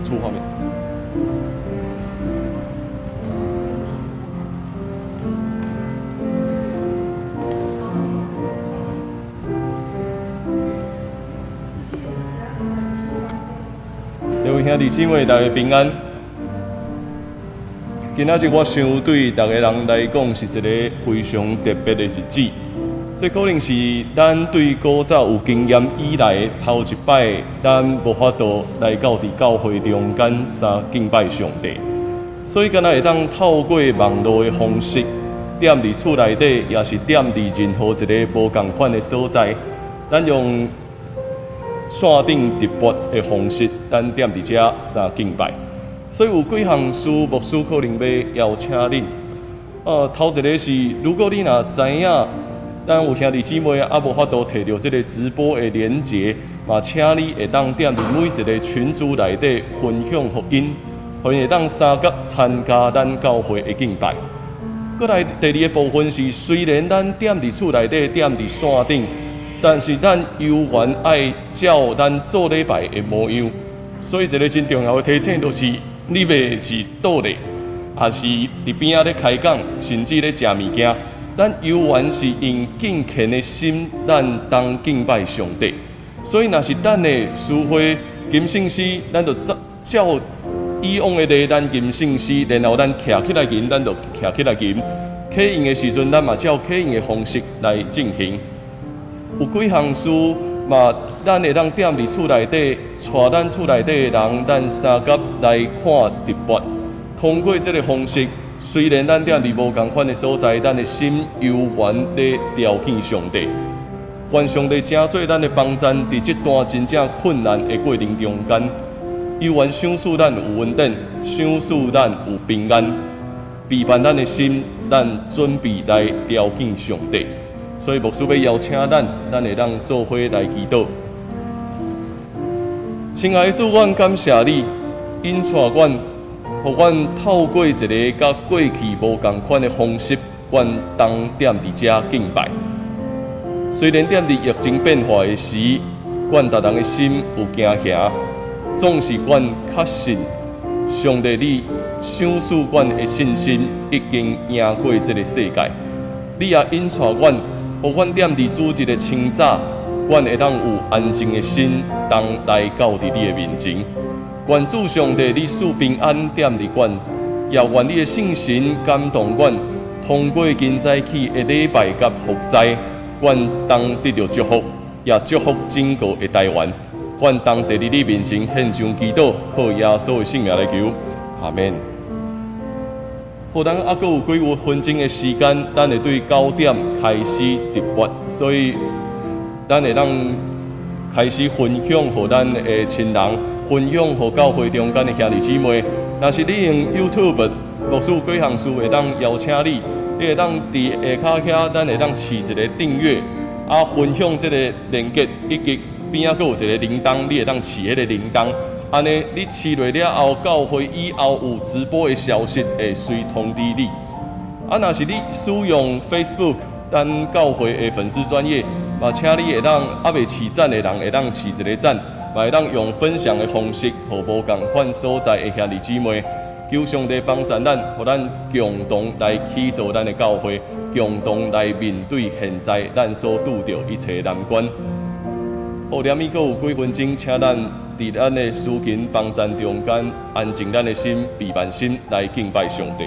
出畫面。各位兄弟姊妹，大家平安。今仔日我想對逐个人來講是一个非常特別的日子。這可能是咱對古早有經驗以來頭一擺，咱無法度來到佇教會中間相敬拜上帝。所以，敢若會當透過網路的方式，踮佇厝內底，抑是踮佇任何一个無仝款的所在，咱用線頂直播的方式，咱踮佇遮相敬拜。所以有幾項事，牧師可能欲邀請恁。頭一个是，如果你若知影，咱有兄弟姊妹猶無法度提著這个直播的連結，嘛請你會當踮佇每一个群組內底分享予𪜶，予𪜶會當相佮參加咱教會的敬拜。閣來第二个部分是，雖然咱踮佇厝內底，踮佇線頂，但是咱猶原愛照咱做禮拜的模樣。所以一个真重要的提醒就是，你袂是倒立，抑是佇邊仔咧開講，甚至咧食物件，咱猶原是用敬虔的心，咱當敬拜上帝。所以，若是等下司會吟聖詩，咱就照以往的例，咱吟聖詩，然後咱徛起來吟，咱就徛起來吟。啟用的時陣，咱嘛照啟用的方式來進行。有幾項事嘛，咱會當踮佇厝內底，帶咱厝內底的人，咱相佮來看直播。通過這个方式，雖然咱踮佇無仝款的所在，咱的心猶原咧朝見上帝。願上帝成做咱的幫贊，佇這段真正困難的過程中間，猶原賞賜咱有恩典，賞賜咱有平安，備辦咱的心，咱準備來朝見上帝。所以牧師欲邀請咱，咱會當做伙來祈禱。親愛的主，阮感謝你，引帶阮，予阮透過一个佮過去無仝款的方式，阮當踮佇遮敬拜。雖然踮佇疫情變化的時，阮逐人的心有驚嚇，總是阮確信上帝你賞賜阮的信心已經贏過這个世界。你也引帶阮，予阮踮佇主日的清早，阮會當有安靜的心，當來到佇你的面前。願主上帝，你賜平安踮佇阮，也願你的聖神感動阮，通過今早起的禮拜佮服侍，阮當得著祝福，也祝福整個的台灣。阮同齊佇你面前獻上祈禱，靠耶穌的聖名來求，阿們。好，咱猶閣有幾分鐘的時間，咱會對9點開始直播，所以咱會當開始分享予咱的親人，分享予教會中間的兄弟姊妹。若是你用 YouTube，牧師有幾項事會當邀請你，你會當佇下跤遐，咱會當飼一个訂閱，分享這个連結，以及邊仔閣有一个鈴鐺，你會當飼彼个鈴鐺。按呢，你飼落了後，教會以後有直播的消息會隨通知你。若是你使用 Facebook，咱教會的粉絲專頁，嘛請你會當猶未飼讚的人會當飼一个讚，嘛會當用分享的方式，予無仝款所在的兄弟姊妹，求上帝幫助咱，予咱共同來起造咱的教會，共同來面對現在咱所拄著一切難關。好，連咪閣有幾分鐘，請咱佇咱的司琴幫贊中間，安靜咱的心，備辦心來敬拜上帝。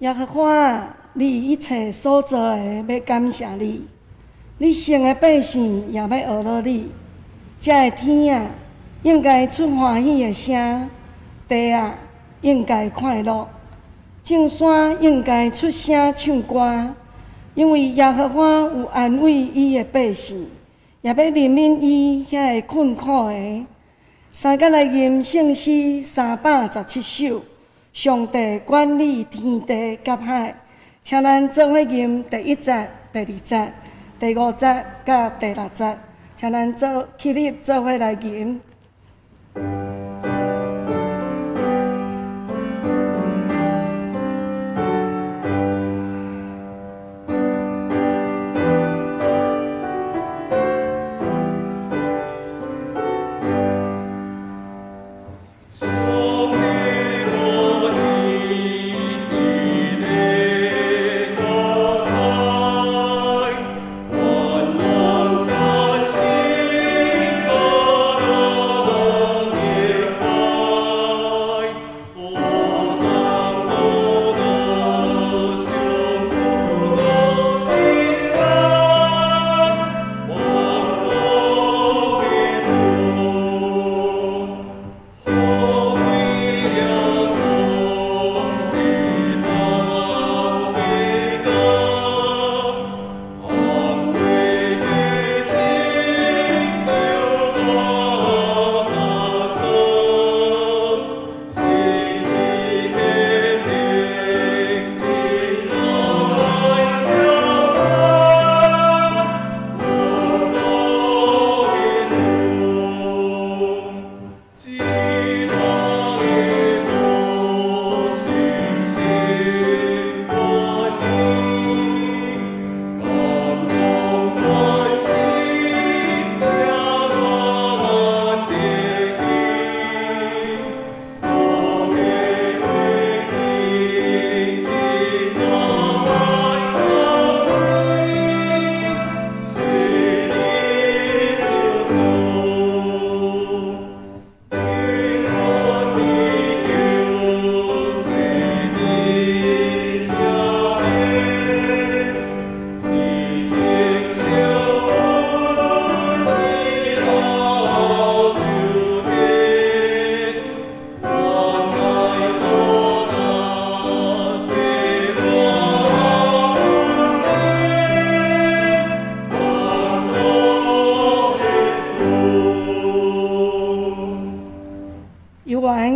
耶和華，你一切所做的，欲感謝你；你聖的百姓也欲學樂你。這个天啊，應該出歡喜的聲；地啊，應該快樂；眾山應該出聲唱歌，因為耶和華有安慰伊的百姓，也欲憐憫伊遐个困苦的。三甲來吟聖詩317首，上帝管理天地佮海，請咱做伙吟第一節、第二節、第五節佮第六節，請咱做起立做伙來吟。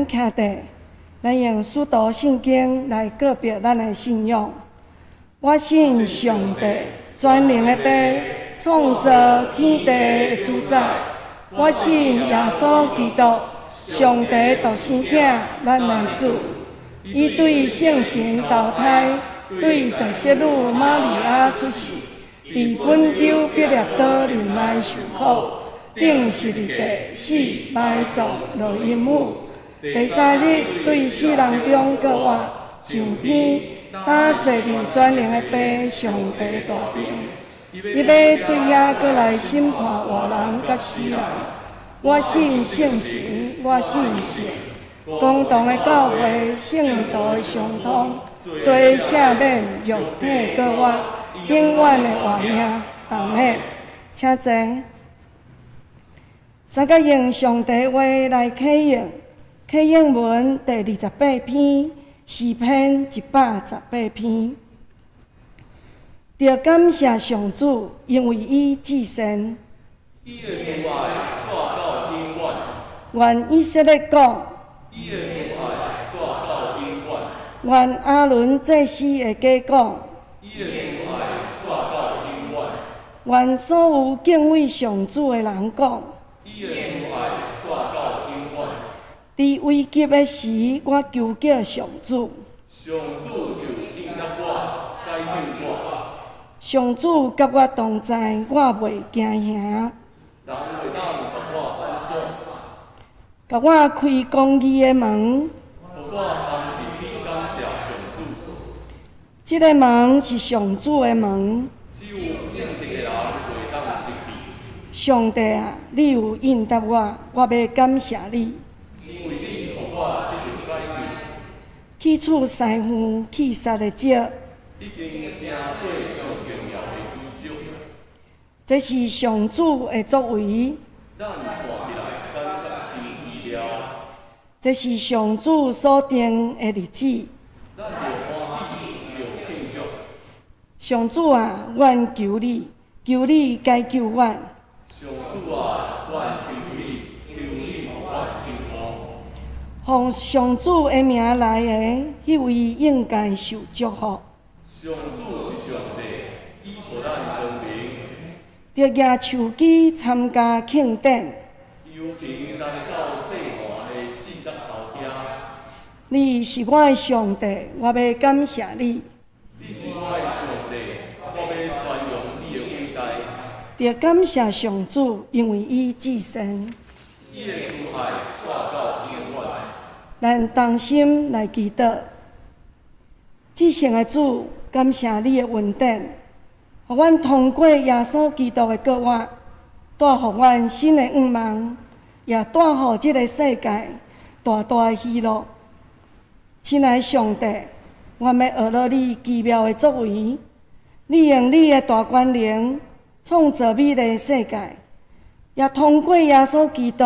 徛地，咱用使徒信經來告別咱的信仰。我信上帝，全能的父，創造天地的主宰。我信耶穌基督，上帝獨生囝，咱的主。伊對聖神投胎，對十色女瑪利亞出世，佇本丟彼列多忍耐受苦，釘十字架死埋葬落陰府。第三日對死人中閣活，上天，搭坐佇全能的父上帝大爿。伊欲對遐閣來審判活人佮死人。我信聖神，我信聖公同的教會，聖徒的相通，罪赦免，肉體閣活，永遠的活命。阿們。請坐。三個用上帝話來啟應。啟應文第28篇，詩篇118篇。著感謝上主，因為伊至善。伊的慈愛煞到永遠。願以色列講。伊的慈愛煞到永遠。願亞倫祭司的家講。伊的慈愛煞到永遠。願所有敬畏上主的人講。伊的慈愛煞到永遠。佇危急的時，我求叫上主。上主就應答我，解救我。上主佮我同在，我袂驚嚇。人會當共我按怎？共我開公義的門。予我同一起感謝上主。這个門是上主的門。只有正直的人會當入去。上帝啊，你有應答我，我欲感謝你。因為你予我得著解救。去取师傅去杀的石。已经成做上重要的基石。這是上主的作為。咱看起來感覺真奇妙。這是上主所定的日子。咱著歡喜，著慶祝。上主啊，阮求你，求你解救阮。上主啊，阮求你，求你予阮興旺。奉上主的名來的，彼位應該受祝福。上主是上帝，伊予咱光明。著舉手機參加慶典。遊行來到祭壇的四角頭遐。你是我的上帝，我欲感謝你。你是我的上帝，我欲宣揚你的偉大。著感謝上主，因為伊至善。伊的慈愛煞到永遠。咱同心來祈禱，至聖的主，感謝你的恩典，予阮通過耶穌基督的復活，帶予阮新的願望，也帶予這个世界大大的喜樂。親愛的上帝，阮欲學著你奇妙的作為，你用你的大權能創造美麗世界，也通過耶穌基督，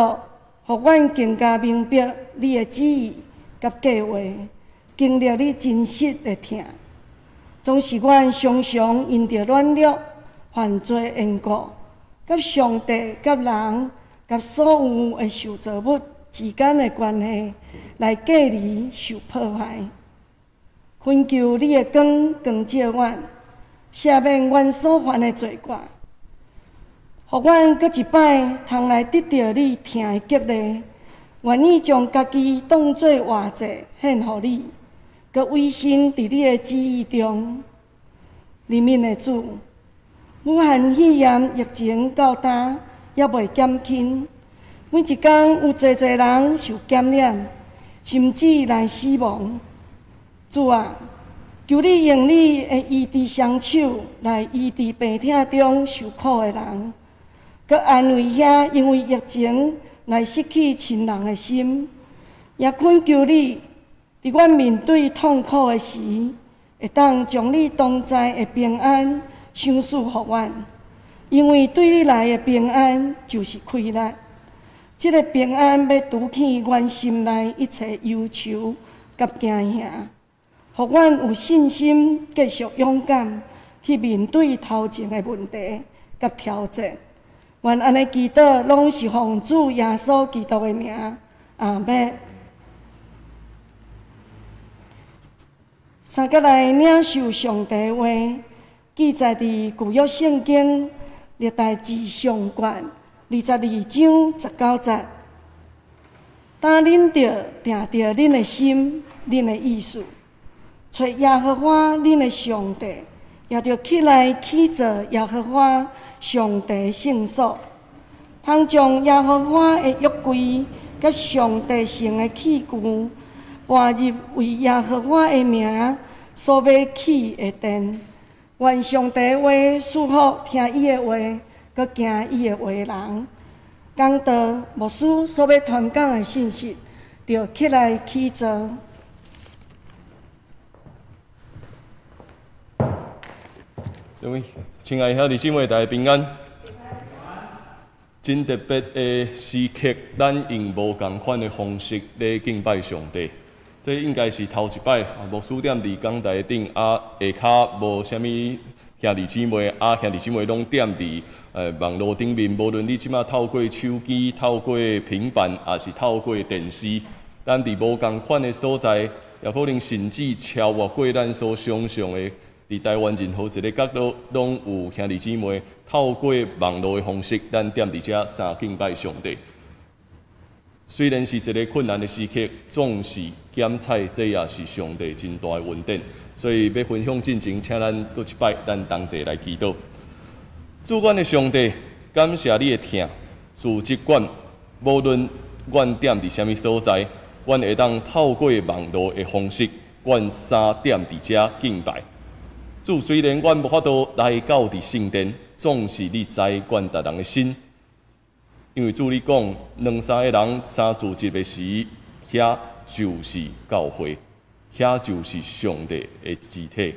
予阮更加明白你的旨意佮計劃，經歷你真實的疼。總是阮常常因著軟弱、犯罪緣故，佮上帝、佮人、佮所有的受造物之間的關係來隔離受破壞。懇求你的光光照阮，赦免阮所犯的罪過，予阮閣一擺通來得著你疼的激勵，願意將家己當做活祭獻予你，閣委身佇你的旨意中。憐憫的主，武漢肺炎疫情到今猶未減輕，每一工有濟濟人受感染，甚至來死亡。主啊，求你用你的醫治雙手來醫治病痛中受苦的人，閣安慰遐因為疫情來失去親人的心，也懇求你，佇阮面對痛苦的時，會當將你同在的平安賞賜予阮，因為對你來的平安就是快樂。這个平安欲除去阮心內一切憂愁佮驚嚇，予阮有信心繼續勇敢去面對頭前的問題佮挑戰。阮按呢祈禱，攏是奉主耶穌基督的名，阿們。三角來領受上帝話，記載佇舊約聖經歷代志上卷22章19節。當恁著定著恁的心、恁的意思，揣耶和華恁的上帝，也著起來起造耶和華上帝聖所，通將耶和華的約櫃佮上帝聖的器具搬入為耶和華的名所欲起的殿。願上帝話賜福聽伊的話，閣行伊的話的人。講道牧師所欲傳講的信息，著起來起座。各位親愛兄弟姊妹，大家平安。真特別的時刻，咱用無仝款的方式咧敬拜上帝。這應該是頭一擺，牧師踮佇講台頂，啊下跤無啥物兄弟姊妹，啊兄弟姊妹攏踮佇網路頂面。無論你這馬透過手機、透過平板，抑是透過電視，咱佇無仝款的所在，也可能甚至超越過咱所想像的。佇台灣任何一个角落，攏有兄弟姊妹透過網路的方式，咱踮佇遮相敬拜上帝。雖然是一个困難的時刻，總是檢採，這也是上帝真大的恩典。所以欲分享進前，請咱閣一擺，咱同齊來祈禱。主阮的上帝，感謝你的疼，自這管，無論阮踮佇啥物所在，阮會當透過網路的方式，阮三踮佇遮敬拜。主，雖然阮無法度來到佇聖殿，總是你知阮逐人的心。因為主你講，兩三个人相聚集的時，遐就是教會。遐就是上帝的肢體。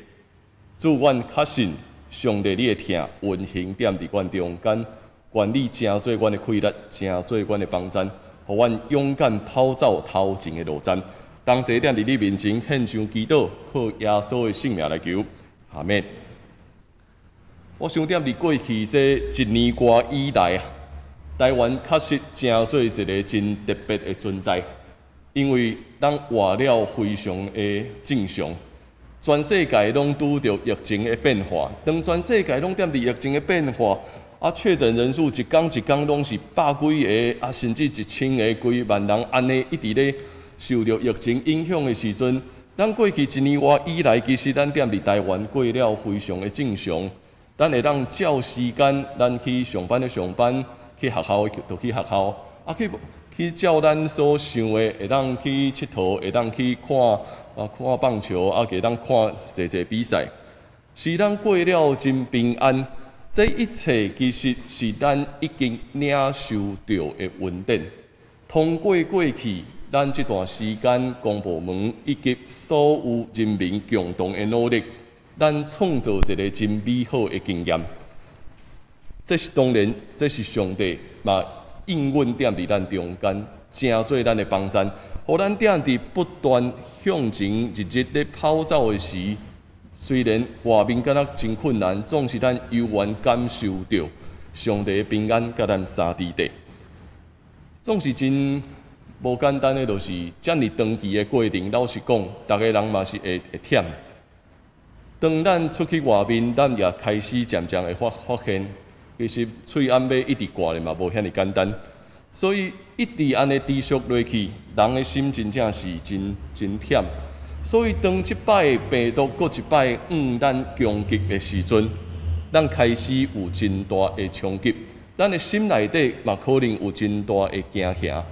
主，阮確信上帝你的疼運行踮佇阮中間，願你成做阮的氣力，成做阮的幫贊，予阮勇敢跑走頭前的路程。同齊踮佇你面前獻上祈禱，靠耶穌的聖名來求，阿們。我想踮佇過去這一年外以來啊，台灣確實成做一个真特別的存在，因為咱活了非常的正常，全世界攏拄著疫情的變化，當全世界攏踮佇疫情的變化，啊，確診人數一工一工攏是百幾个，啊，甚至一千个、幾萬人，按呢一直咧受著疫情影響的時陣，咱過去一年外以來，其實咱踮佇台灣過了非常的正常，咱會當照時間，咱去上班的上班，去學校的就去學校，啊去去照咱所想的，會當去𨑨迌，會當去看啊看棒球，啊會當看濟濟比賽，是咱過了真平安。這一切其實是咱已經領受著的恩典。通過過去，咱這段時間公部門以及所有人民共同的努力，咱創造一个真美好的經驗。這是當然，這是上帝嘛應允踮佇咱中間，成做咱的幫贊，予咱踮佇不斷向前日日咧跑走的時，雖然外面敢若真困難，總是咱猶原感受著上帝的平安佮咱相佇底。總是真無簡單的，就是遮爾長期的過程。老實講，逐个人嘛是會會忝。當咱出去外面，咱也開始漸漸會發發現，其實喙罨欲一直掛咧嘛，無遐爾簡單。所以一直按呢持續落去，人的心真正是真真忝。所以當這擺病毒閣一擺向咱攻擊的時陣，咱開始有真大的衝擊，咱的心內底嘛可能有真大的驚嚇，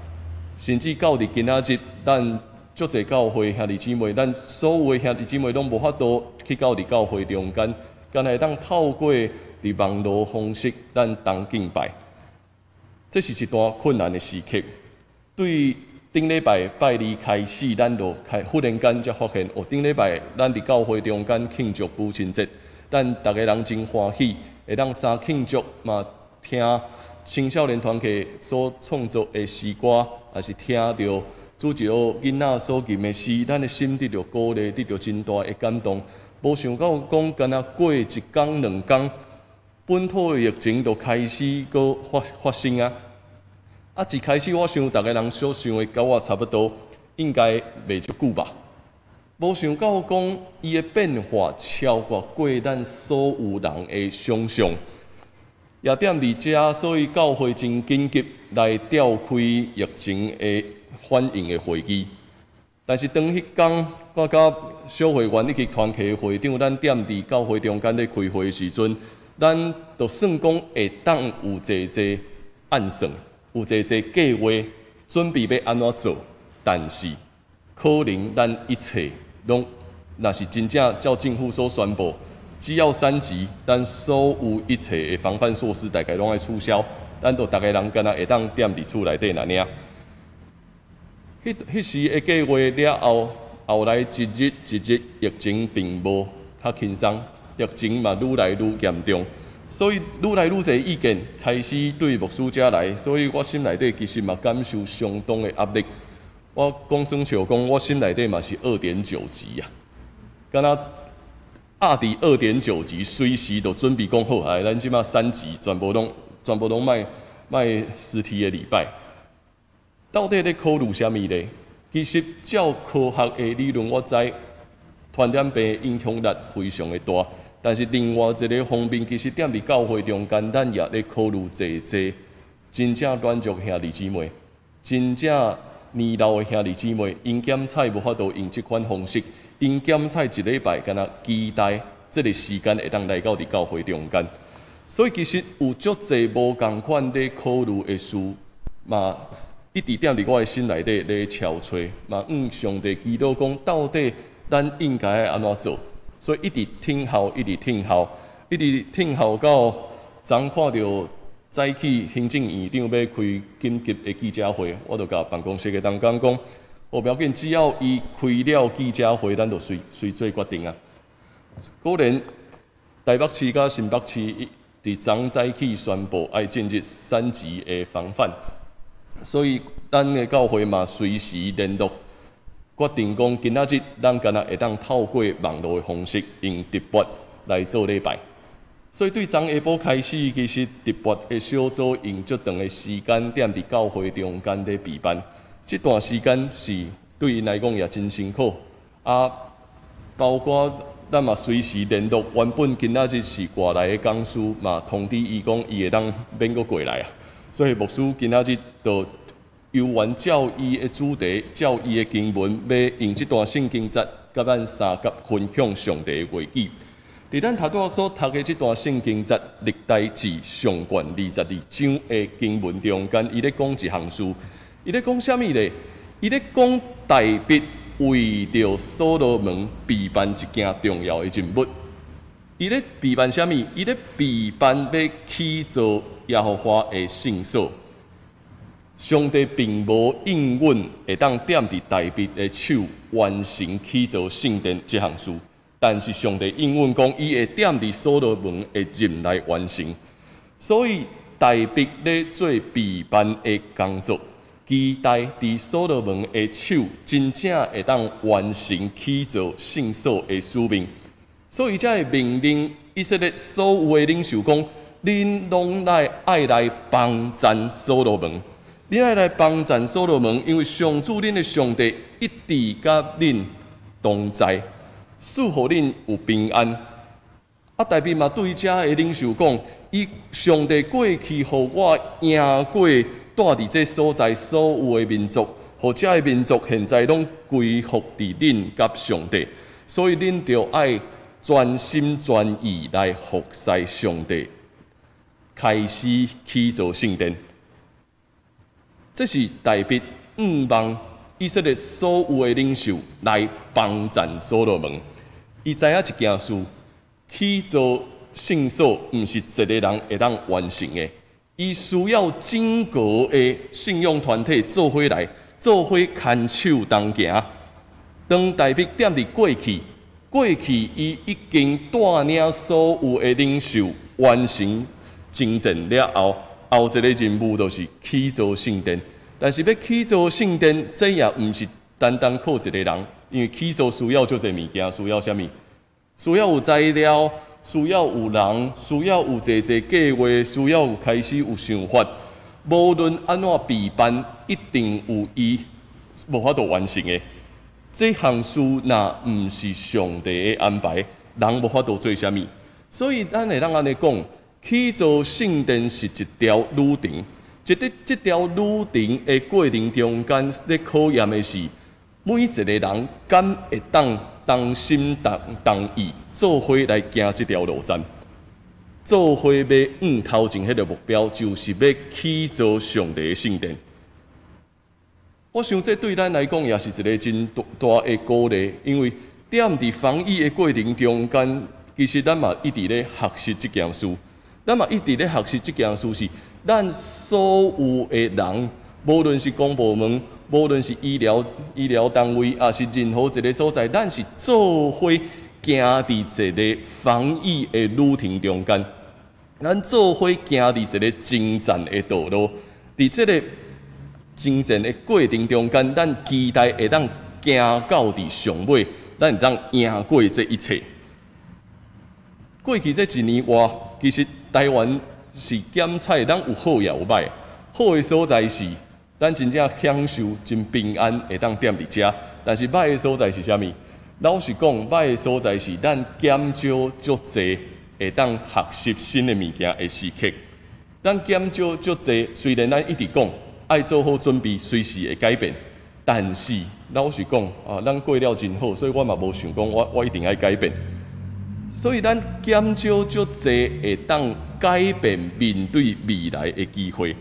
甚至到佇今仔日，咱足濟教會兄弟姊妹，咱所有的兄弟姊妹攏無法度去到佇教會中間，干焦會當透過佇網路方式，咱同敬拜。這是一段困難的時刻。對頂禮拜拜二開始，咱就開忽然間才發現，哦，頂禮拜咱佇教會中間慶祝母親節，咱逐个人真歡喜，會當相慶祝嘛，聽青少年團契所創作的詩歌，也是聽著主日學囡仔所吟的詩，咱的心得著鼓勵，得著真大的感動。無想到講，干焦過一工兩工，本土的疫情就開始閣發發生啊！啊，一開始我想，逐个人所想的，佮我差不多，應該袂足久吧。無想到講，伊的變化超過過咱所有人的想象。也踮佇遮，所以教會真緊急來召開疫情的反應的會議。但是當彼工，我佮小會員以及團契會長，咱踮佇教會中間咧開會的時陣，咱就算講會當有濟濟按算，有濟濟計劃，準備欲按怎做，但是可能咱一切攏，若是真正照政府所宣布，只要三級，咱所有一切的防範措施大概攏愛取消，咱就逐个人敢若會當踮佇厝內底爾爾。彼彼時的計劃了後，後來一日一日疫情並無較輕鬆，疫情嘛愈來愈嚴重。所以愈來愈濟意見開始對牧師遮來，所以我心內底其實嘛感受相當的壓力。我講耍笑講，我心內底嘛是二點九級啊，敢若壓佇二點九級，隨時都準備講好，來，咱這馬三級，全部攏全部攏莫莫實體的禮拜。到底咧考慮啥物咧？其實照科學的理論，我知傳染病影響力非常的大。但是另外一个方面，其實踮佇教會中間，咱也咧考慮濟濟真正軟弱兄弟姊妹，真正年老的兄弟姊妹，𪜶檢採無法度用這款方式，𪜶檢採一禮拜，敢若期待這个時間會當來到佇教會中間。所以其實有足濟無仝款咧考慮的事，嘛一直踮佇我的心內底咧敲揣，嘛向上帝祈禱講，到底咱應該愛按怎做？所以一直聽候，一直聽候，一直聽候到昨看著早起行政院長欲開緊急的記者會，我就共辦公室的同工講，無要緊，只要伊開了記者會，咱就隨隨做決定啊。果然，台北市佮新北市佇昨早起宣布愛進入三級的防範，所以咱的教會嘛隨時聯絡，決定講今仔日咱敢若會當透過網路的方式，用直播來做禮拜。所以對昨下晡開始，其實直播的小組用足長的時間踮佇教會中間咧備辦。這段時間是對𪜶來講也真辛苦。啊，包括咱嘛隨時聯絡，原本今仔日是外來的講師嘛通知伊講伊會當免閣過來啊。所以牧師今仔日就猶原照伊的主題，照伊的經文，欲用這段聖經節，佮咱相佮分享上帝的話語。佇咱頭拄仔所讀的這段聖經節，歷代志上卷22章的經文中間，伊咧講一項事，伊咧講啥物咧？伊咧講大衛為著所羅門備辦一件重要的任務。伊咧備辦啥物？伊咧備辦欲起造耶和華的聖所。上帝並無應允會當踮佇大衛的手完成起造聖殿這項事。但是上帝應允講，伊會踮佇所羅門的任內完成。所以大衛咧做備辦的工作，期待佇所羅門的手真正會當完成起造聖所的使命。所以才會命令以色列所有的領袖講：恁攏來愛來幫贊所羅門，恁愛來幫贊所羅門，因為上主恁的上帝一直佮恁同在，賜予恁有平安。啊，大衛嘛對遮的領袖講：伊上帝過去予我贏過蹛佇這所在所有的民族，予遮的民族現在攏歸服佇恁佮上帝，所以恁著愛全心全意來服侍上帝，開始起造聖殿。這是大衛向望以色列所有的領袖來幫贊所羅門。伊知影一件事，起造聖所毋是一个人會當完成的，伊需要整個的信仰團體做伙來，做伙牽手同行。當大衛踮佇過去，過去伊已經帶領所有的領袖完成征戰了後，後一个任務就是起造聖殿。但是欲起造聖殿，這也毋是單單靠一个人，因為起造需要足濟物件，需要啥物？需要有材料，需要有人，需要有濟濟計劃，需要有開始有想法。無論按怎備辦，一定有伊無法度完成的。這項事若毋是上帝的安排，人無法度做啥物。所以咱會當按呢講，起造聖殿是一條旅程。這條旅程的過程中間，咧考驗的是每一個人敢會當同心同同意做伙來行這條路線，做伙欲向頭前彼个目標，就是欲起造上帝的聖殿。我想這對咱來講也是一个真大大的鼓勵，因為踮佇防疫的過程中間，其實咱嘛一直咧學習這件事，咱嘛一直咧學習這件事是，咱所有的人，無論是公部門，無論是醫療單位，抑是任何一个所在，咱是做伙行佇一个防疫的旅程中間，咱做伙行佇一个征戰的道路，佇這个征戰的過程中間，咱期待會當行到佇上尾，咱會當贏過這一切。過去這一年外，其實台灣是檢採，咱有好也有歹。好的所在是，咱真正享受真平安，會當踮佇遮。但是歹的所在是啥物？老實講，歹的所在是咱減少足濟會當學習新的物件的時刻。咱減少足濟，雖然咱一直講愛做好準備，隨時會改變，但是老實講啊，咱過了真好，所以我嘛無想講我一定愛改變。所以咱減少足濟會當改變面對未來的機會。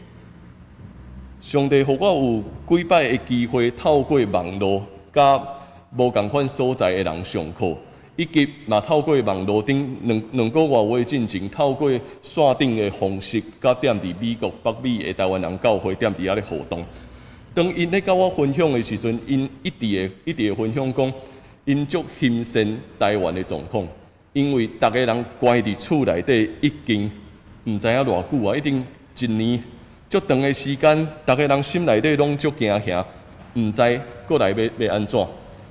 上帝予我有幾擺的機會，透過網路佮無仝款所在的人上課，以及嘛透過網路頂兩兩個外月進前，透過線頂的方式，佮踮佇美國北美的台灣人教會踮佇遐咧互動。當𪜶咧佮我分享的時陣，𪜶一直會分享講，𪜶足欣羨台灣的狀況，因為逐个人關佇厝內底已經毋知影偌久啊，已經一年足長的時間，逐个人心內底攏足驚嚇，毋知閣來欲按怎。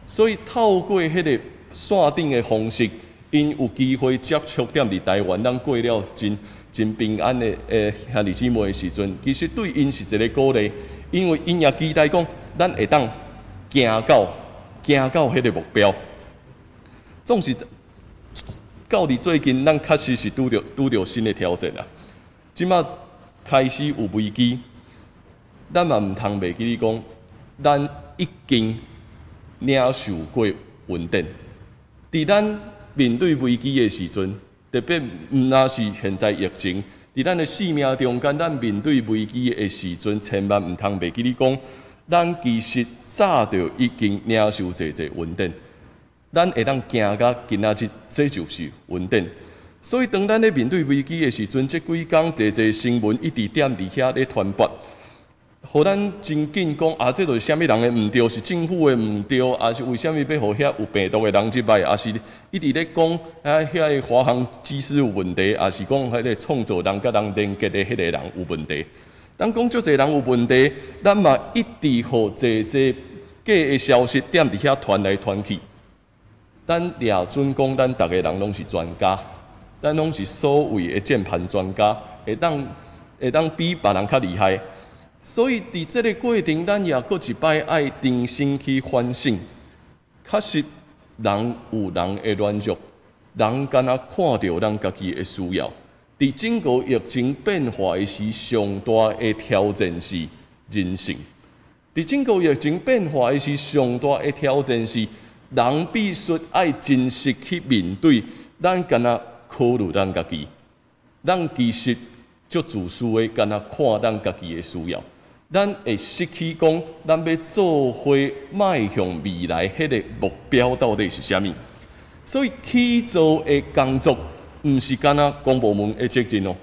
所以透過彼个線頂的方式，𪜶有機會接觸踮佇台灣，咱過了真真平安的兄弟姊妹的時陣，其實對𪜶是一个鼓勵，因為𪜶也期待講，咱會當行到彼个目標。總是到佇最近，咱確實是拄著新的挑戰啊！這馬開始有危機，咱嘛毋通袂記得講，咱已經領受過恩典。佇咱面對危機的時陣，特別毋但是現在疫情，佇咱的生命中間，咱面對危機的時陣，千萬毋通袂記得講，咱其實早就已經領受濟濟恩典，咱會當行到今仔日，這就是恩典。所以當咱咧面對危機的時陣，這幾工濟濟新聞一直踮佇遐咧傳播，予咱真緊講啊！這著是啥物人的毋對，是政府的毋對，抑是為啥物欲予遐有病毒的人入來？抑是一直咧講啊，遐个華航機師有問題，抑是講彼个創造人佮人連結的彼个人有問題。咱講足濟人有問題，咱嘛一直予濟濟假的消息踮佇遐傳來傳去。咱掠準講，咱逐个人攏是專家，咱攏是所謂的鍵盤專家，會當比別人較厲害。所以，佇這个過程，咱也閣一擺愛重新去反省。確實，人有人的軟弱，人敢若看著咱家己的需要。佇整個疫情變化的時，上大的挑戰是人性。佇整個疫情變化的時，上大的挑戰是人必須愛真實去面對。咱敢若考慮咱家己，咱其實足自私的，敢若看咱家己的需要。咱會失去講，咱欲做伙邁向未來彼个目標到底是啥物？所以起造的工作，毋是干焦公部門的責任哦，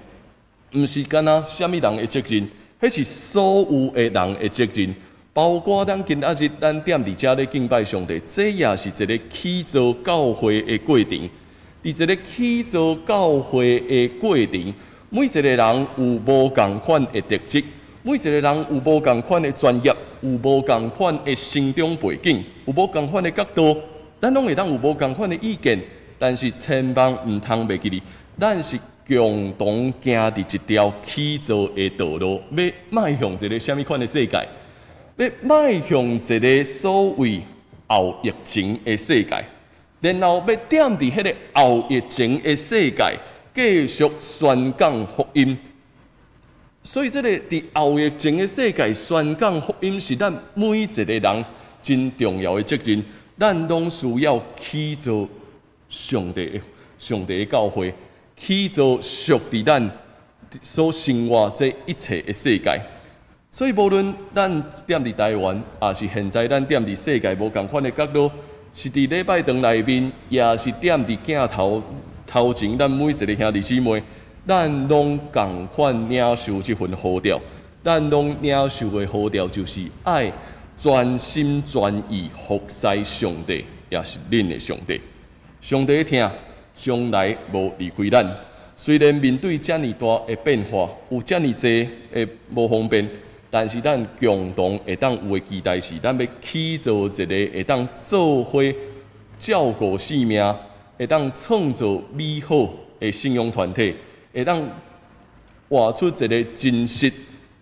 毋是干焦啥物人的責任，彼是所有的人的責任，包括咱今仔日咱踮佇遮咧敬拜上帝，這也是一个起造教會的過程。佇一个起造教會的過程，每一个人有無仝款的特質。每一个人有無仝款的專業，有無仝款的成長背景，有無仝款的角度，咱攏會當有無仝款的意見，但是千萬毋通袂記得，咱是共同行佇一條起造的道路，欲邁向一个啥物款的世界？欲邁向一个所謂後疫情的世界，然後欲踮佇彼个後疫情的世界，繼續宣講福音。所以，這个佇後疫情的世界宣講福音是咱每一个人真重要的責任。咱攏需要起造上帝的教會，起造屬佇咱所生活這一切的世界。所以，無論咱踮佇台灣，抑是現在咱踮佇世界無仝款的角落，是佇禮拜堂內面，抑是踮佇鏡頭頭前，咱每一个兄弟姊妹，咱攏仝款領受這份呼召，咱攏領受的呼召就是愛全心全意服侍上帝，也是恁的上帝。上帝的疼從來無離開咱。雖然面對遮爾大的變化，有遮爾濟的無方便，但是咱共同會當有的期待是，咱欲起造一个會當做伙照顧性命，會當創造美好的信仰團體。會當活出一个真實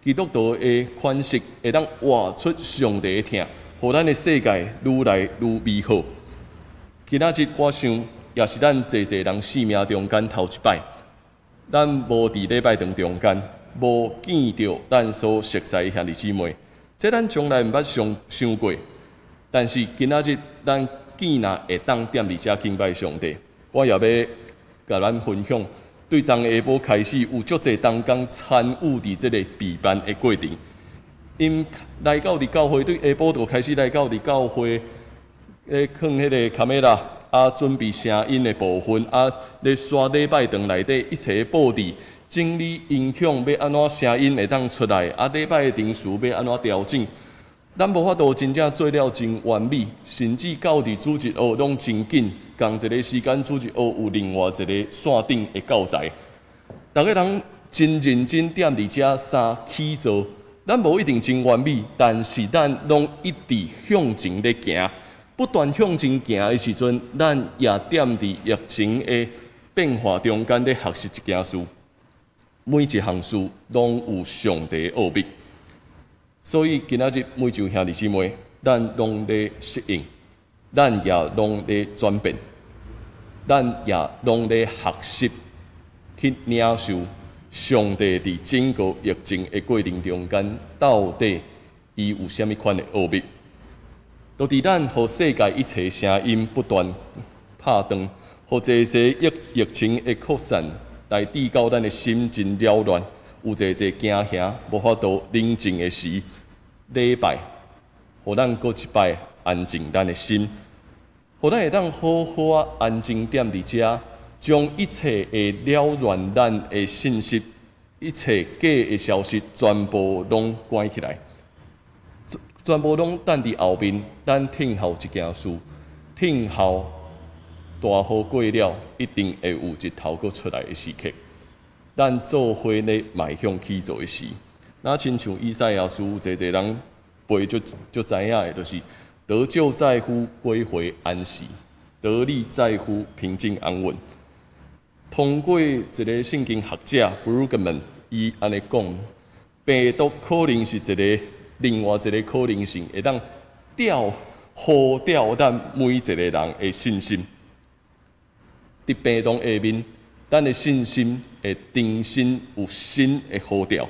基督徒的款式，會當活出上帝的疼，予咱的世界愈來愈美好。今仔日我想，也是咱濟濟人生命中間頭一擺，咱無佇禮拜堂中間，無見著咱所熟似的兄弟姊妹，這咱從來毋捌想想過。但是今仔日咱竟然會當踮佇遮敬拜上帝，我也欲共咱分享。對昨下晡開始，有足濟同工參與佇這个備辦的過程。𪜶來到佇教會，對下晡就開始來到佇教會，咧囥彼个卡梅拉，啊，準備聲音的部分，啊，咧刷禮拜堂內底一切的布置，整理音響欲按怎聲音會當出來，啊，禮拜的程序欲按怎調整。咱無法度真正做了真完美，甚至到佇主日學攏真緊，仝一个時間主日學有另外一个線頂的教材。逐个人真認真踮佇遮三起做，咱無一定真完美，但是咱攏一直向前咧行，不斷向前行的時陣，咱也踮佇疫情的變化中間咧學習一件事。每一項事攏有上帝的奧秘。所以今仔日每一位兄弟姊妹，咱攏咧適應，咱也攏咧轉變，咱也攏咧學習去領受上帝佇整個疫情的過程中間，到底伊有啥物款的奧秘？都佇咱予世界一切聲音不斷拍斷，予濟濟疫情的擴散來致到咱的心真擾亂，有濟濟驚嚇，無法度冷靜的時，禮拜，予咱閣一擺安靜咱的心，予咱會當好好仔安靜踮佇遮，將一切會擾亂咱的信息，一切假的消息，全部攏關起來，全部攏等佇後面，咱聽候一件事，聽候大雨過了，一定會有日頭閣出來的時刻。咱做伙咧邁向起造的時，若親像以賽亞書，濟濟人背就就知影的，就是得救在乎歸回安息，得力在乎平靜安穩。通過一个聖經學者 Brueggemann，伊按呢講，病毒可能是一个另外一个可能性，會當吊予掉咱每一个人的信心。佇病毒下面，咱的信心會重新有新的呼召，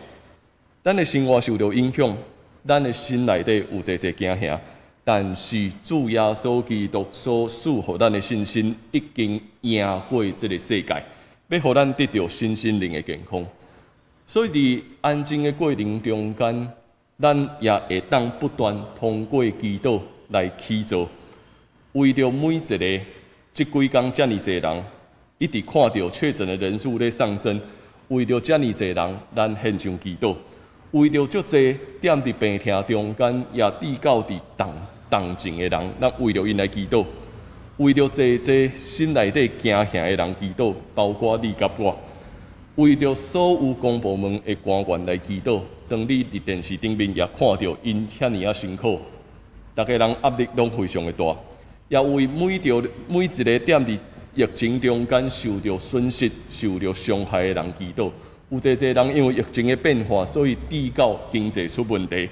咱的生活受著影響，咱的心內底有濟濟驚嚇，但是主耶穌基督所賜予咱的信心，已經贏過這个世界，欲予咱得著身心靈的健康。所以佇安靜的過程中間，咱也會當不斷通過祈禱來起造，為著每一个這幾工遮爾濟人，一直看著確診的人數咧上升，為著遮爾濟人，咱獻上祈禱；為著足濟踮佇病痛中間，也至到佇重症的人，咱為著𪜶來祈禱；為著濟濟心內底驚嚇的人祈禱，包括你佮我；為著所有公部門的官員來祈禱。當你佇電視頂面也看著𪜶遐爾仔辛苦，逐家人壓力攏非常的大，也為每一個踮佇疫情中間受著損失、受著傷害的人祈禱。有濟濟人因為疫情的變化，所以致到經濟出問題。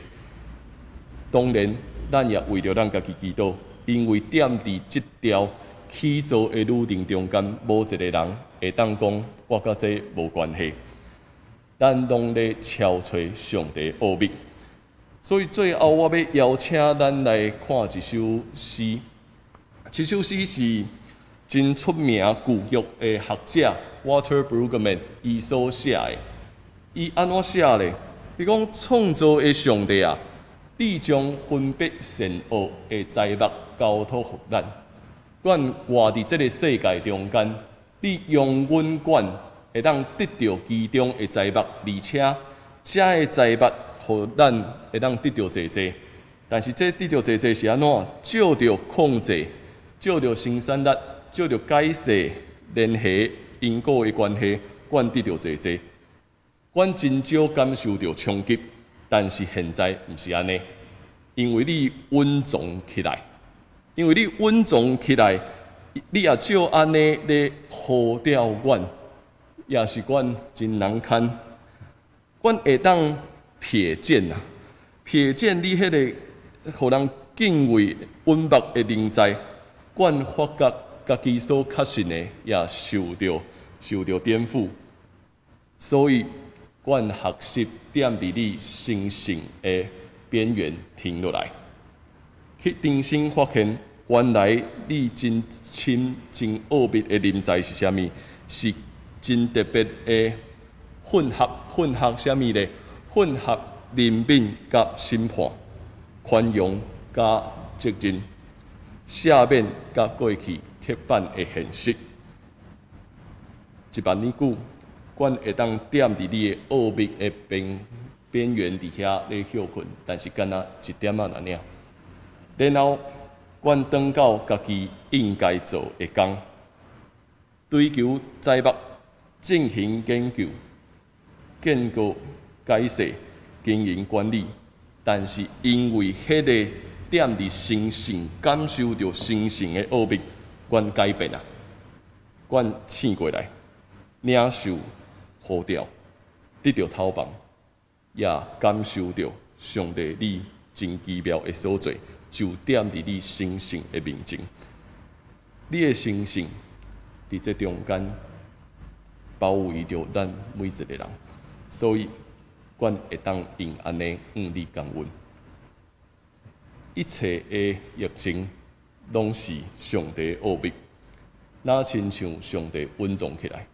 當然，咱也為著咱家己祈禱，因為踮佇這條起造的旅程中間，無一个人會當講我佮這無關係。咱攏咧敲揣上帝奧秘，所以最後我欲邀請咱來看一首詩。這首詩是真出名舊約的學者 Walter Brueggemann 伊所寫的。伊按怎寫咧？伊講創造的上帝啊，你將分別善惡的財物交託予咱，阮活佇這个世界中間，你容阮管會當得著其中的財物，而且這个財物予咱會當得著濟濟。但是這得著濟濟是按怎？借著控制，借著生產力，借著解釋聯繫因果的關係，阮得著濟濟。阮真少感受著衝擊，但是現在毋是按呢，因為你隱藏起來，因為你隱藏起來，你也照按呢咧呼掉阮，也是阮真難堪。阮會當瞥見啊，瞥見你彼个予人敬畏穩目的臨在，阮發覺家己所確信的也受著顛覆，所以阮學習踮佇你神聖的邊緣停落來，去重新發現原來你真深、真奧秘的臨在是啥物？是真特別的混合，混合啥物咧？混合憐憫佮審判，寬容佮責任，赦免佮過去刻板的現實。1萬年久，阮會當踮佇你的奧秘的邊邊緣佇遐咧歇睏，但是敢若一點仔爾爾。然後，阮轉到家己應該做的工，追求知目，進行研究、建構、解釋、經營管理。但是因為彼个踮佇神聖感受著神聖的奧秘，阮改變啊，阮醒過來，領受呼召，得著透放，也感受著上帝你真奇妙的所做，就踮佇你神聖的面前，你的神聖佇這中間包圍著咱每一个人，所以阮會當用按呢向你感恩。一切的疫情攏是上帝的奧秘，若親像上帝隱藏起來，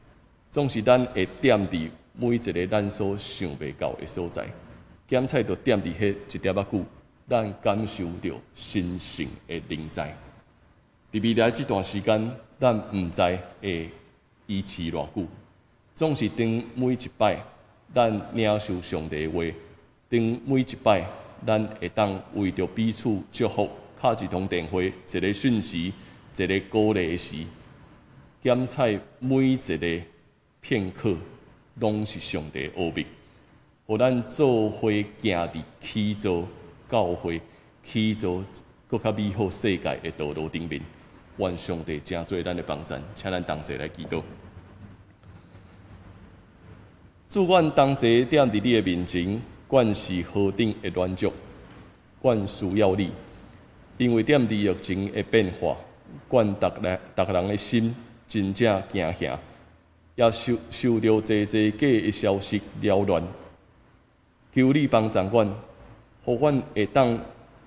總是咱會踮佇每一个咱所想袂到的所在，檢採著踮佇彼一點仔久，咱感受著神聖的臨在。佇未來這段時間，咱毋知會維持偌久，總是當每一擺咱領受上帝的話，當每一擺咱會當為著彼此祝福，敲一通電話，一个訊息，一个鼓勵的時，檢採每一个片刻，攏是上帝的奧秘，予咱做伙行佇起造教會、起造閣較美好世界的道路頂面。願上帝成做咱的幫贊，請咱同齊來祈禱。主，阮同齊踮佇你的面前，阮是何等的軟弱，阮需要你，因為踮佇疫情的變化，阮逐個逐个人的心真正驚嚇，也受著濟濟假的消息擾亂。求你幫助阮，予阮會當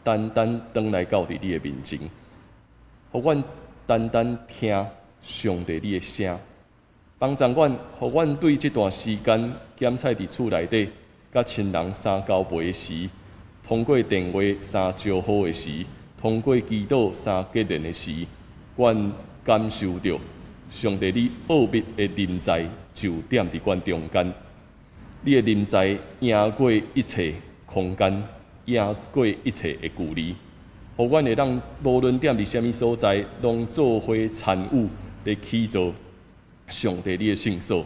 單單轉來到佇你的面前，予阮單單聽上帝你的聲，幫助阮，予阮對這段時間檢採佇厝內底，佮親人相交陪時，通過電話相招呼的時，通過祈禱相結連的時，阮感受著上帝你奧秘的臨在就踮佇阮中間。你的臨在贏過一切空間，贏過一切的距離，予阮會當無論踮佇啥物所在，攏做伙參與咧起造上帝你的聖所。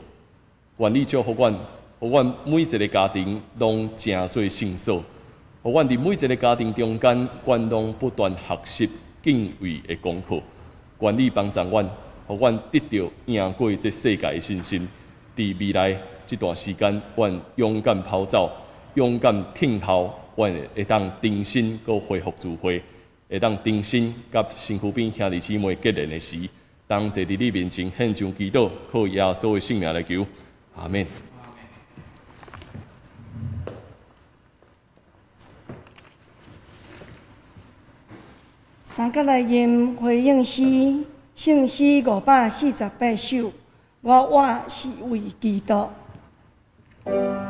願你祝福阮，予阮每一个家庭攏成做聖所，予阮佇每一个家庭中間，阮攏不斷學習敬畏的功課。願你幫助阮，予阮得著贏過這世界的信心。佇未來這段時間，阮勇敢跑走，勇敢聽候，阮會當重新閣恢復聚會，會當重新佮身軀邊兄弟姊妹結連的時，同齊佇你面前獻上祈禱，靠耶穌的聖名來求，阿們。三角來吟回應詩，聖詩548首，我活是為基督。我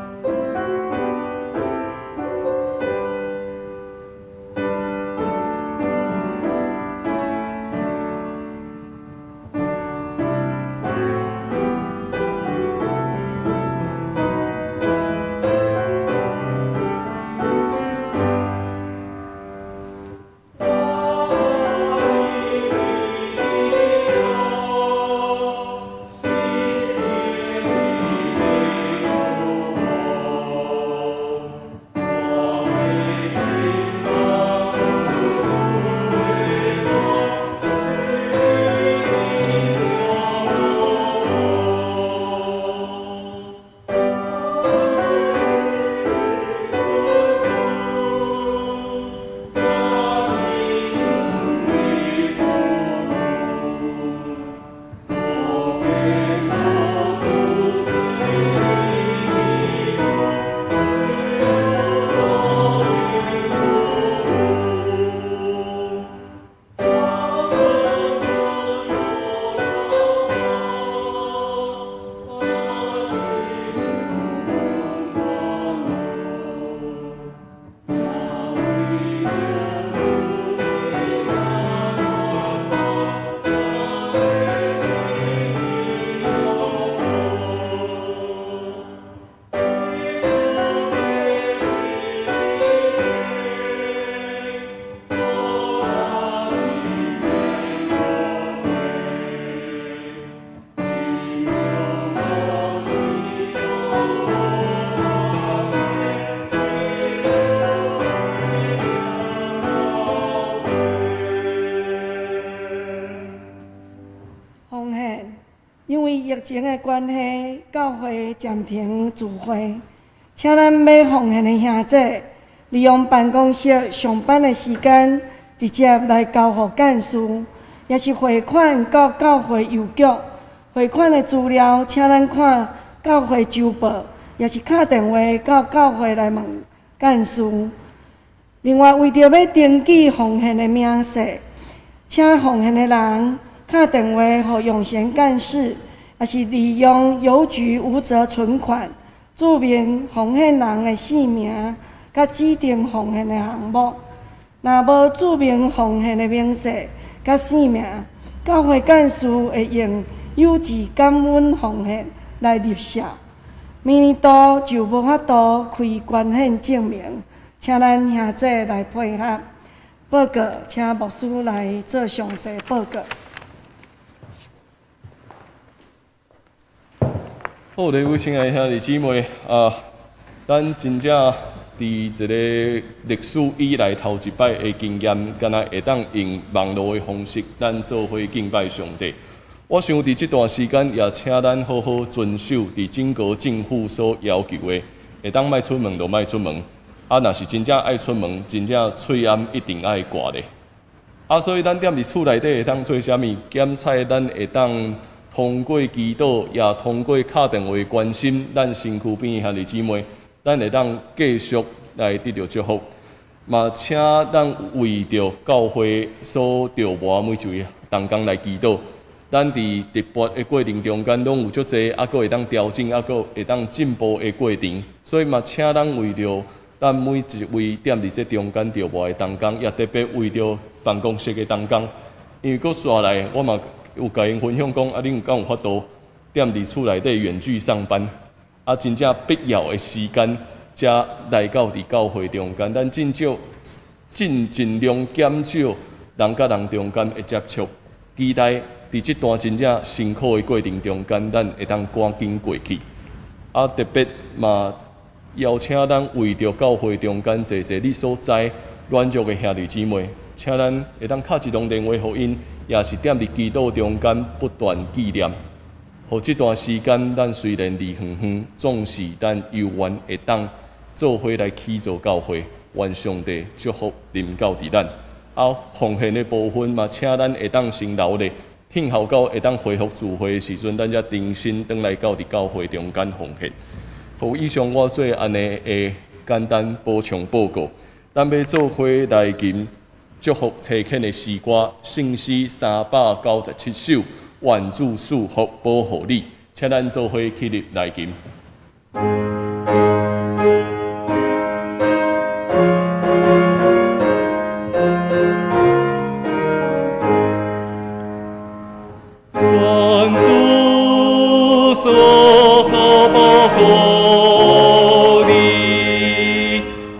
疫情的關係，教會暫停聚會，請咱欲奉獻的兄弟，利用辦公室上班的時間，直接來交予幹事，抑是匯款到教會郵局。匯款的資料，請咱看教會週報，抑是敲電話到教會來問幹事。另外，為著欲登記奉獻的明細，請奉獻的人敲電話予永賢幹事，抑是利用郵局無折存款，註明奉獻人的姓名，佮指定奉獻的項目。若無註明奉獻的明細佮姓名，教會幹事會用郵寄感恩奉獻來入數。明年度就無法度開捐獻證明，請咱兄弟來配合。報告，請牧師來做詳細報告。好，各位親愛的兄弟姊妹啊，咱真正佇一个歷史以來頭一擺的經驗，敢若會當用網路的方式，咱做伙敬拜上帝。我想佇這段時間，也請咱好好遵守佇整個政府所要求的，會當莫出門就莫出門。啊，若是真正愛出門，真正喙罨一定愛掛咧。啊，所以咱踮佇厝內底會當做啥物？檢採咱會當通過祈禱，也通過敲電話關心咱身軀邊的兄弟姊妹，咱會當繼續來得著祝福。嘛，請咱為著教會所著磨每一位同工來祈禱。咱佇直播的過程中間，攏有足濟，猶閣會當調整，猶閣會當進步的過程。所以嘛，請咱為著咱每一位踮佇這中間著磨的同工，也特別為著辦公室的同工，因為閣紲來，我嘛有共𪜶分享講，啊，恁敢有法度踮佇厝內底遠距上班？啊，真正必要的時間才來到佇教會中間，咱盡少盡盡量減少人佮人中間的接觸。期待佇這段真正辛苦的過程中間，咱會當趕緊過去。啊，特別嘛邀請咱為著教會中間濟濟你所在軟弱的兄弟姊妹，請咱會當敲一通電話予𪜶，也是踮佇祈禱中間不斷紀念。予這段時間，咱雖然離遠遠，總是咱猶原會當做伙來起造教會，願上帝祝福臨到佇咱。啊，奉獻的部分嘛，請咱會當先留咧，聽候到會當恢復聚會的時陣，咱才重新轉來到佇教會中間奉獻。好，以上我做按呢的簡單補充報告。咱欲做伙來吟祝福差遣的詩歌，聖詩397首，願主賜福保護你，請咱做伙起立來吟。願主賜福保護你，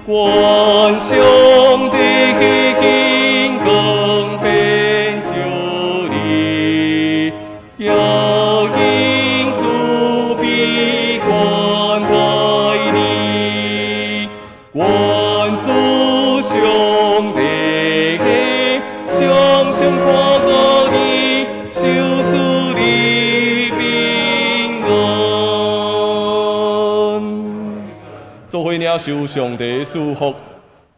願上帝顯光遍照你，曉應慈悲關待你，願主上帝常常看顧你，賞賜你平安。做伙領受上帝賜福，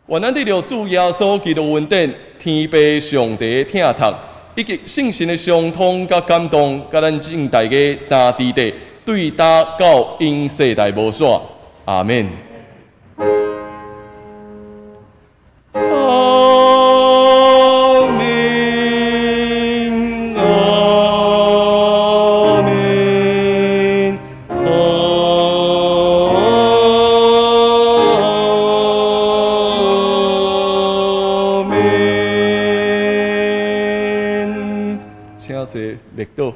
願咱得著主耶穌基督恩典、天父上帝疼痛，以及聖神的相通佮感動，佮咱眾大家三弟弟，對今到永世代無煞。阿們。阿們，阿們，阿們。請坐，默禱。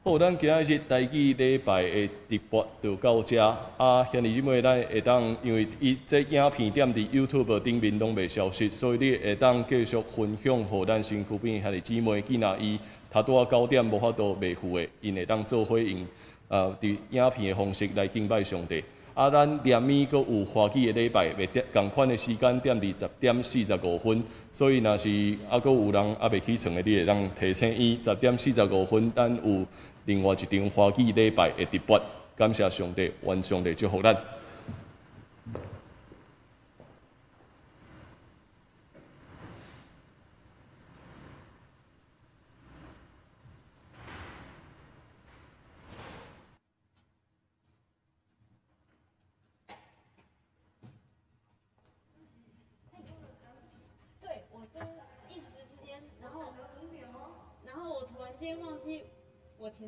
好，咱今仔日台語禮拜的直播就到遮。啊，兄弟姊妹，咱會當因為伊這影片踮佇 YouTube 頂面攏袂消失，所以你會當繼續分享予咱身軀邊兄弟姊妹，囝若伊頭拄仔9點無法度袂赴的，𪜶會當做伙用佇影片的方式來敬拜上帝。啊，咱連暝閣有華語的禮拜，袂點仝款的時間點佇10點45分，所以若是猶閣有人猶未起床的，你會當提醒伊十點四十五分，咱有另外一場華語禮拜的直播。感謝上帝，願上帝祝福咱。對，我都一時之間，然後我突然間忘記我前。